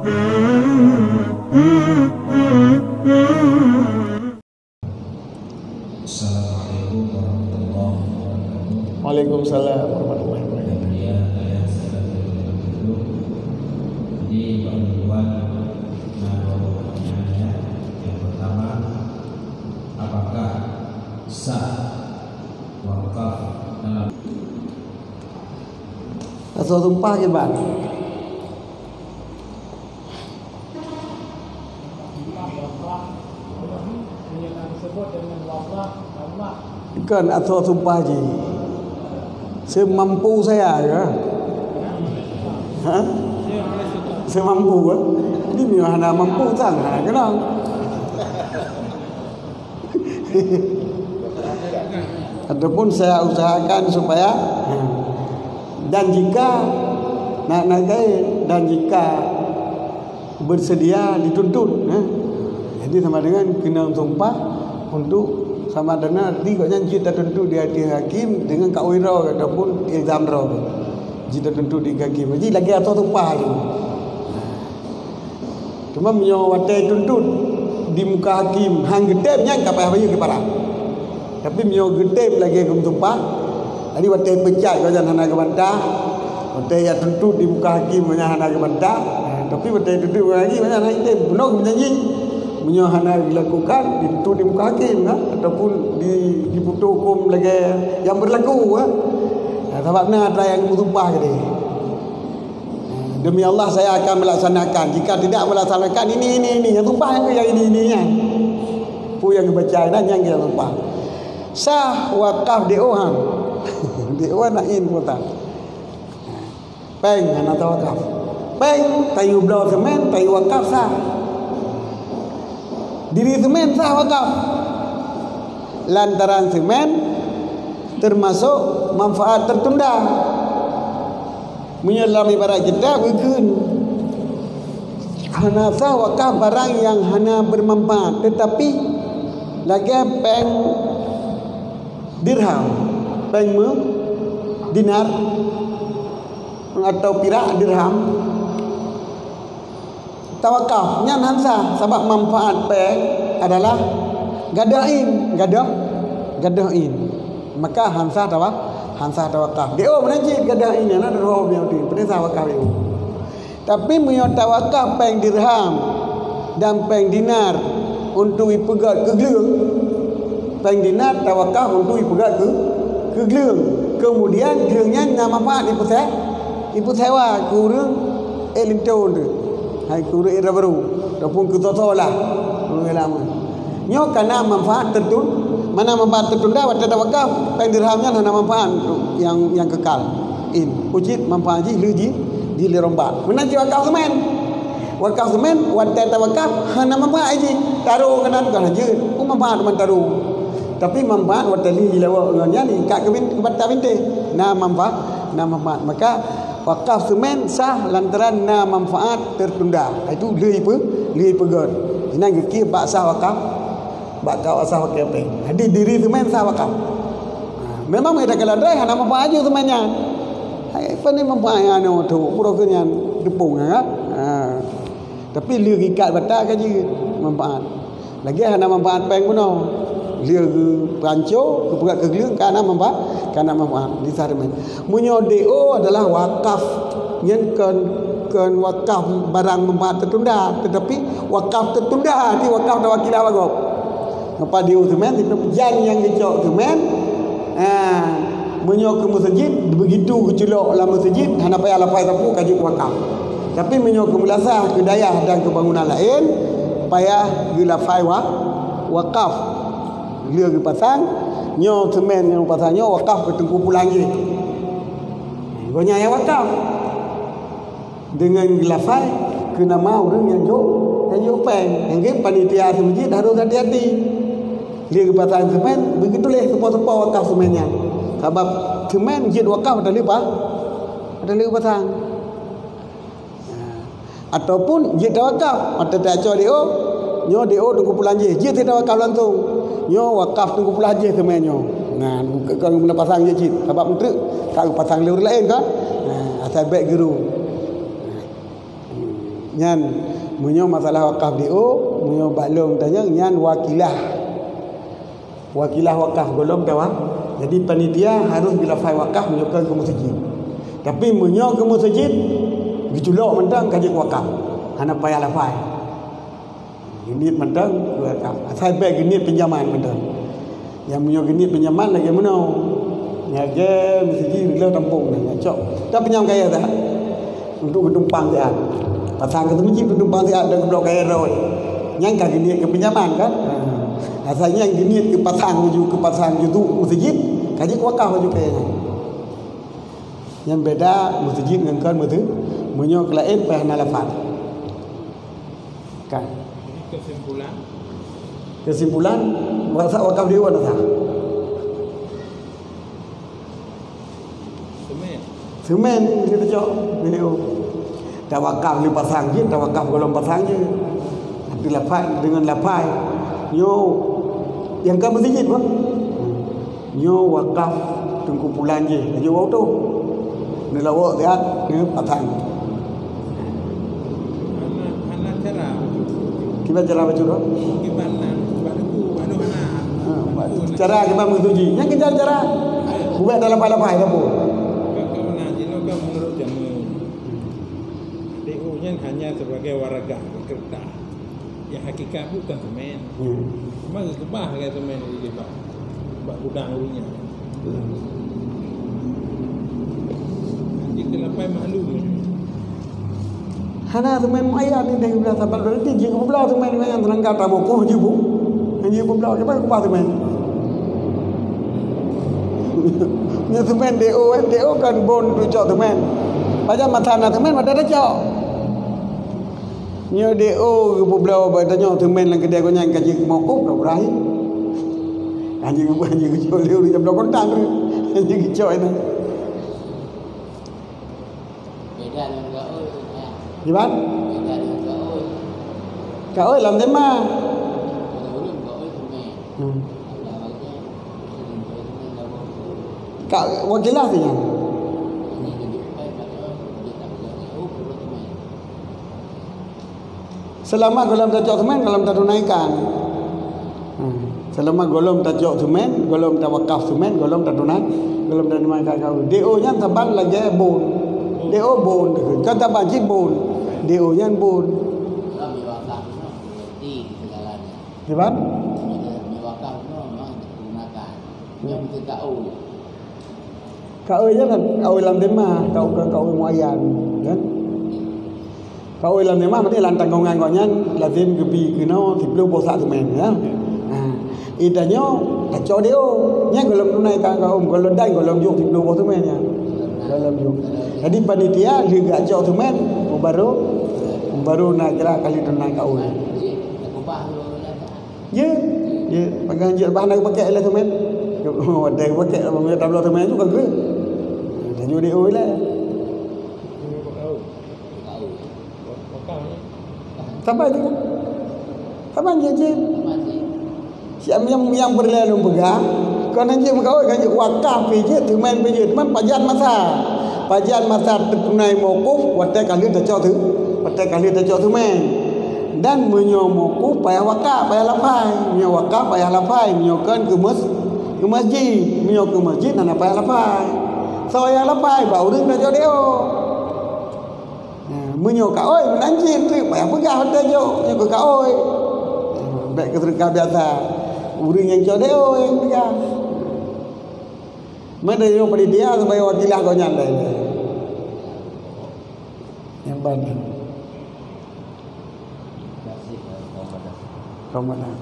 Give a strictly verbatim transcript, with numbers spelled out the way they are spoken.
Assalamualaikum warahmatullahi wabarakatuh. Waalaikumsalam warahmatullahi wabarakatuh. Yang mulia, saya Saiful Hidayatullah. Jadi, Pak Ridwan, nah, dua pertanyaan, ya. Yang pertama, apakah sah wakaf dalam... Atau sumpah kiban? Kon atau sumpah jih. Semampu saya, ya. Ha? Semampu, eh? Jadi, meunyoe hana mampu, sang hana keunong. Ataupun saya usahakan supaya, ha. Dan jika nak, nak gaya, dan jika bersedia dituntut, ha. Jadi, sama dengan kena sumpah untuk sama dengan di gobnyan jeuet tatuntut di ateueh hakim dengan kaul droe ataupun ilzam droe. Jeuet tatuntut di hakim. Jadi, lagèe atau sumpah tu. Cuma meunyoe watèe tuntut di muka hakim han geutem, nyan ka payah bayeue keufarat. Tapi meunyoe geutem lagèe geumeusumpah, jadi watèe peucat gobnyan hana geubantah, watèe jak tuntut di muka hakim gobnyan hana geubantah, eh, tapi watèe tuntut muka hakim gobnyan hana geutem, bunoe geumeujanji. Meunyoe hana dilakukan, dituntut di muka hakim, kan? Ataupun di, diputoh huköm lagèe nyang beurlaku, kan? Nah, sabab na atra nyang geumeusumpah keudéh. Demi Allah, saya akan melaksanakan. Jika tidak melaksanakan ini, ini, ini, nyang tumpah nyang ini, ini, ini, nyan. Peue nyang geubaca nyan nyang geutumpah. Sah wakaf di O han. Di O han na in kota. Péng hana tawakaf. Péng tayue bloe seumén, tayue wakaf sah. Diri seumén sah wakaf. Lantaran seumén teumasok manfaat tertunda. Meunyoe lam ibarat kitab geukheun, hana sah wakaf barang nyang hana beumanfaat, teutapi lagèe péng dirham, péng meu dinar atau pirak dirham, tawakaf, nyan han sah, sabab manfaat péng adalah gadôh in, gadôh, gadôh in. Maka han sah tawa-, han sah tawakaf. Di O meunan cit gadôh in, na dua belas, peue sah wakaf di O. Tapi meunyoe tawakaf péng dirham dan péng dinar untuk ipeugöt keu gleueng, péng dinar tawakaf untuk ipeugöt keu, keu gleueng. Kemudian gleueng nyan na manfaat ipeusewa, ipeusewa keu ureueng, eh, linto tu. Hai keu ureueng ira barô, ataupun keu soe-soe lah. Ureueng lama. Nyoe ka na manfaat tertun-, mana manfaat tertunda watèe tawakaf, péng dirham nyan hana manfaat untuk nyang, nyang kekal. In, ucit manfaat jih lheueh jih, jih lé rombak. Meunan cit wakaf seumén. Wakaf seumén, watèe tawakaf, hana manfaat jih. Taro keunan kon jeuet. Peue manfaat teuma taro. Tapi manfaat watèe lheueh jilawok ngon nyan, ikat keu bin-, keu bata bintéh. Na manfaat, na manfaat. Maka, wakaf seumén sah lantaran na manfaat tertunda. Itu lheueh ipe-, lheueh ipeugöt. Inan geukheun bak sah wakaf, bak ka sah wakaf péng. Jadi diri seumén sah wakaf. Ha, memang meunyoe takalon droe hana manfaat ju seumén nyan. Hai, pane manfaat nyan nyoe tu, uroe keu nyan teupông nyan, kan? Ha. Tapi lheueh ikat bata ka jeuet manfaat. Lagèe hana manfaat péng bunoe. Lheueh geupanco, geupeugöt keu gleueng, ka na manfaat, ka na manfaat. Di saat teuma. Meunyoe D O adalah wakaf, nyan kon, kon wakaf barang manfaat tertunda, tetapi wakaf tertunda, di wakaf tawakilah bagob. Napa D O seumén, jan nyang geucok seumén, ha, meunyoe keu meuseujid, begitu geuculok lam meuseujid, hana payah lafai sapeue ka jeuet wakaf. Tapi meunyoe keu meulasah, keu dayah dan keu bangunan laén, payah geulafai wa-, wakaf. Lheueh geupasang, nyoe seumén nyang pasang nyoe wakaf keu Teungku Pulan jih. Gobnyan nyang wakaf. Deungon geulafai keu nama ureueng nyang jok, nyang jok péng. Nyang geuh panitia meuseujid harôh hati-hati. Lheueh geupasang seumén, beugeutuléh seupôt-seupôt wakaf seumén nyan. Sabab seumén jeuet wakaf watèe lheueh pa-, watèe lheueh geupasang. Nah, ataupun jeuet tawakaf, watèe tacok D O, nyoe D O Teungku Pulan jih, jeuet tawakaf langsung. Nyoe wakaf Teungku Pulan jih seumén nyoe. Nah, kon geupeuna pasang jih cit, sabab meutreuk ka geupasang lé ureueng laén kan. Nah, asai bèk geuru. Nyan, meunyoe masalah wakaf D O, meunyoe bak lôn tanyong, nyan wakilah. Wakilah wakaf gohlom tawa. Jadi panitia harus geulafai wakaf meunyoe kon keu meuseujid. Tapi meunyoe keu meuseujid, geuculok mantong ka jeuet wakaf. Hana payah lafai. Geuniet mantong wakaf. Asai bék geuniet pinjaman mantong. Nyang meunyoe geuniet pinjaman lagèe meunoe. Lagèe meuseujid reuloh tampông nyan, cok. Ka pinjam kayèe that. Untuk geutumpang siat. Pasang keu meuseujid geutumpang siat dan geublok kayèe rot. Nyan ka geuniet keu pinjaman kan? Ha. Asai nyan geuniet keu pasang laju, keu pasang laju tu meuseujid, ka jeuet wakaf laju kayèe nyan. Nyan beda meuseujid ngon kon meuseujid. Meunyoe keu laén payah na lafaz. Kan. Jadi kesimpulan? Kesimpulan, wakaf, wakaf dewan sah. Semen. Semen kita cok, video. Tawakaf lé pasang jih, tawakaf gohlom pasang jih. Nanti lafaz dengan lafaz. Yo, nyang ka meuseujid bah. Nyoe wakaf Teungku Pulan jih, laju woe tuh. Neulawok siat, neu pasang. Hana, hana cara. Kiban cara bacut tu? Kiban na, kiban aku, anu hana. Ha, cara kiban meutuji. Nyang kejar cara. Buat dalam lapai-lapai dapur. Ka, ka mana jinoe ka menurut jamu. D O nyan hanya sebagai waragah, kertas. Nyang hakikat bukan semen. Hmm. Cuma geukeubah lagèe semen di bak, bak gudang ureueng nyan. Hmm. Jeuet keu lapai maklum. Hana semen muayyan ni dari belah sapat berarti jeuet keu belah semen muayyan teunangga taboh koh jeuet bu. Jeuet keu belah, kiban keubah semen. Nyoe semen D O, D O kan bon tu cok semen. Pajan masa na semen, masa dah cok. Nyoe D O geupubloe bak tanyoe teumèn lam keudè gobnyan ka jeuet mokop ka berakhir. Hana geu-, hana geucok lé ureueng jam dua kontang tu. Hana geucok itu. Beda dengan gaul, ya. Gimana? Beda dengan gaul. Gaul lam tema. Kalau ulun gaul teumèn. Hmm. Ada lagi, ulun gaul teumèn dah gaul. Ka wakilah tu nyan. Ini jadi bukan pada dia tak gaul, gaul teumèn. Seulama gohlom tacok seumén, gohlom tatunaikan. Ha, seulama gohlom tacok seumén, gohlom tawakaf seumén, gohlom tatunai-, gohlom tatunaikan gaul. D O nyan saban lagèe bon. D O bon, kan saban cit bon. D O nyan bon. Kiban? Kaul nyan kan kaul lam tema, kaul, kaul muayyan, kan? Kaul lam tema berarti lam tanggongan gobnyan lazem geubi keunoe siplôh boh sak seumén, ya. Ha. Ida nyoe tacok D O, nyan gohlom tunai ka kaum, gohlom dan gohlom jok siplôh boh seumén, ya. Gohlom jok. Jadi panitia lheueh geucok seumén, baru, baru na gerak kali tunai kaul. Jeuet, jeuet, pakai jeuet bah na pakai lé seumén. Ada pakai tabloe seumén tu kan ke? Tanyoe D O lé. Saban tu. Saban jeuet, jeuet. Siap nyang, nyang peureulèe lôn peugah, kon hanjeuet meugaul, hanjeuet wakaf pih jeuet, teumèn pih jeuet, teuma pajan masa. Pajan masa teutunai mokuf, watèe ka lheueh tacok teu-, watèe ka lheueh tacok teumèn. Dan meunyoe mokuf payah wakaf, payah lafai. Meunyoe wakaf payah lafai, meunyoe kon keu mes-, keu masjid, meunyoe keu masjid hana payah lafai. Soe nyang lafai, bak ureueng tacok D O. Nah, meunyoe kaôi, meunan cit treuk payah peugah watèe jok, nyoe keu kaôi. Bèk keu treuk ka biasa. Ureueng nyang cok D O nyang peugah. Meunan nyoe panitia sebagai wakilah gobnyan dai. Nyang ban. Ramadan.